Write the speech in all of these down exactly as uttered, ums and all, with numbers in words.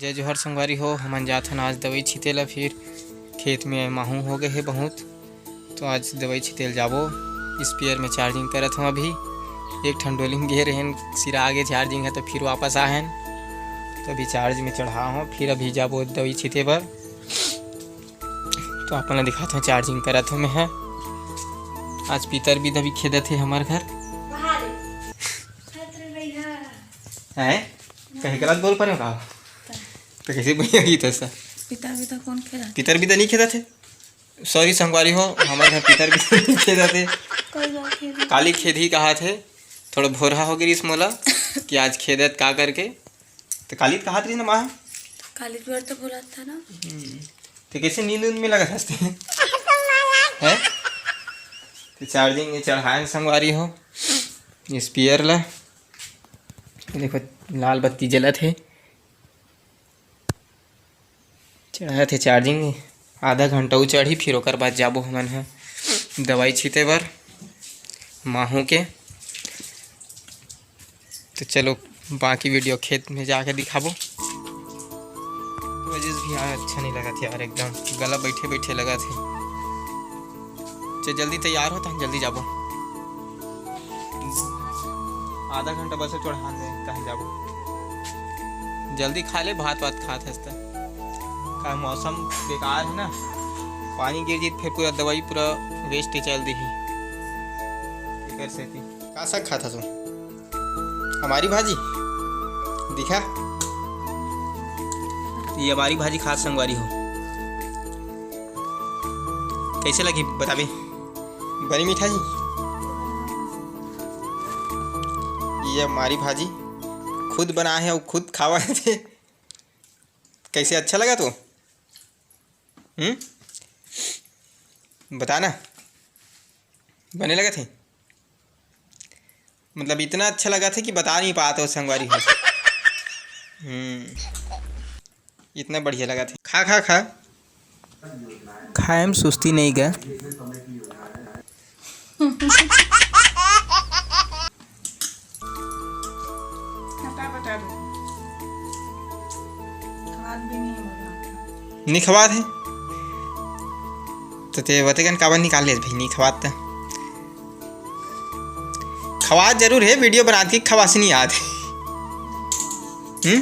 जय जोहार संगवारी हो, हमन जाथन आज दवई छिते ला। फिर खेत में माहू हो गए हे बहुत, तो आज दवई छिते ला जाबो। स्पेयर में चार्जिंग करत हूँ अभी, एक ठन डोलिंग गे रहेन, सिरा आगे चार्जिंग है तो फिर वापस आए हन, तो अभी चार्ज में चढ़ा हूँ, फिर अभी जाबो दवई छिते बर। तो अपन ला दिखात हूँ, चार्जिंग करत हूँ मैं ह। आज पितर बिद अभी खेदत हे हमर घर। हैं? कहीं गलत बोल परे का? तो कैसे बोलिए गीता सा? पितर बिदा कौन खेला? पितर बिदा नहीं खेदत हे। सॉरी संगवारी हो, हमर घर पितर बिदा नहीं खेदत हे। कोई बात नहीं। काली खेदही कहा थे, थोड़ा भोरहा हो गिस मोला कि आज खेदत का करके। तो काली तो कहा रही ना माँ? काली बार तो बोला था ना। हम्म। तो कैसे नींद उंद में लगा हंसते हैं? हैं? तो चार्जिंग ये चढ़ाए संगवारी हो, स्पेयर ला। ये देखो, लाल बत्ती जलत हे। चढ़त हे चार्जिंग, आधा घंटा उ चढ़ी, फिर ओकर बाद जाबो हमन ह दवाई छिते बर माहू के। तो चलो, बाकी वीडियो खेत में जाके दिखाबो। वजह भी यार अच्छा नहीं लगा था यार, एकदम गला बैठे बैठे लगा था। चल जल्दी तैयार हो, तो हम जल्दी जाबो। आधा घंटा बस चढ़ान में कहीं जाबो। जल्दी खा ले, भात वात खात हस त। का मौसम बेकार है ना, पानी गिर जीत फिर पूरा दवाई पूरा वेस्ट ही चल दी ही। एकर सेती का साग खाता सो? हमारी भाजी दिखा, ये हमारी भाजी खात संगवारी हो। कैसे लगी बताबे? बनी मीठा जी। ये हमारी भाजी खुद बनाए है और खुद खावा है थे। कैसे, अच्छा लगा तो? हम्म, बताना, बने लगा थे? मतलब इतना अच्छा लगा था कि बता नहीं पाता हूँ संगवारी हो। हम्म, इतना बढ़िया लगा था। खा खा खा। खाए में सुस्ती नहीं गा। बता, बता दो। खवात भी नहीं होगा। नहीं खवात है। तो ते बतेगन काबर निकाल ले भाई, नहीं खवात त। खवात जरूर है, वीडियो बनात के खवास नहीं याद है। हम्म?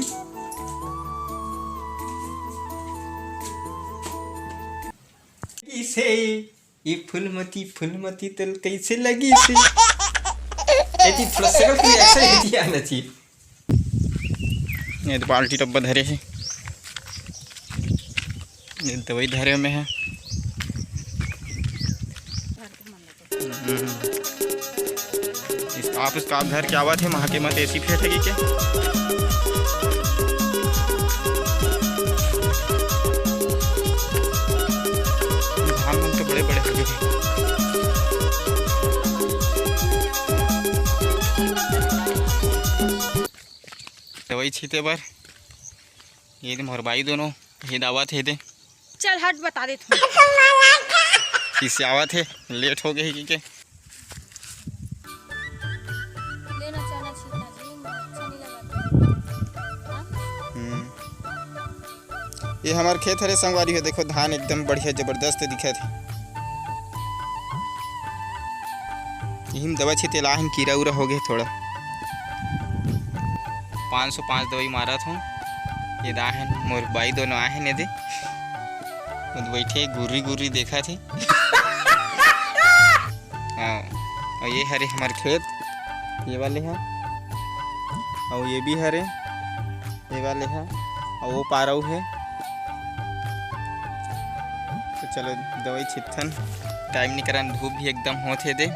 इसे ये फूलमती, फूलमती तल कैसे लगी से? एती थोड़ा सा कुछ ऐसा ही दिया ना जी। ये तो बाल्टी डब्बा धरे है, ये दवाई धरे में है। हम्म। स्कार्फ, स्कार्फ धर के आवत हे, वहाँ के मत एसी फेंक लगी के। धान मन तो बड़े बड़े हो गए। दवाई छीते बर ये दे मोर बाई दोनों, ये दावत हे दे। चल हट, बता देत हूँ। किसे आवत हे, लेट हो गई कि के? लेना चाहना छीतना जी, अच्छा नहीं लगा। हाँ? हम्म। ये हमार खेत हरे संगवारी हो, देखो धान एकदम बढ़िया जबरदस्त दिखत हे। इहिम दवा छिते लाहिन, कीरा उरा हो गए थोड़ा। पाँच सौ पाँच दवाई मारत हूँ। ये दा है मोर बाई दोनों आए हैं ने दे। वो बैठे गुर्री गुर्री देखा थे। हाँ, और ये हरे हमार खेत, ये वाले हैं, और ये भी हरे, ये वाले हैं, और वो पारऊ है। तो चलो दवाई छिटथन, टाइम निकरन, धूप भी एकदम होत हे दे।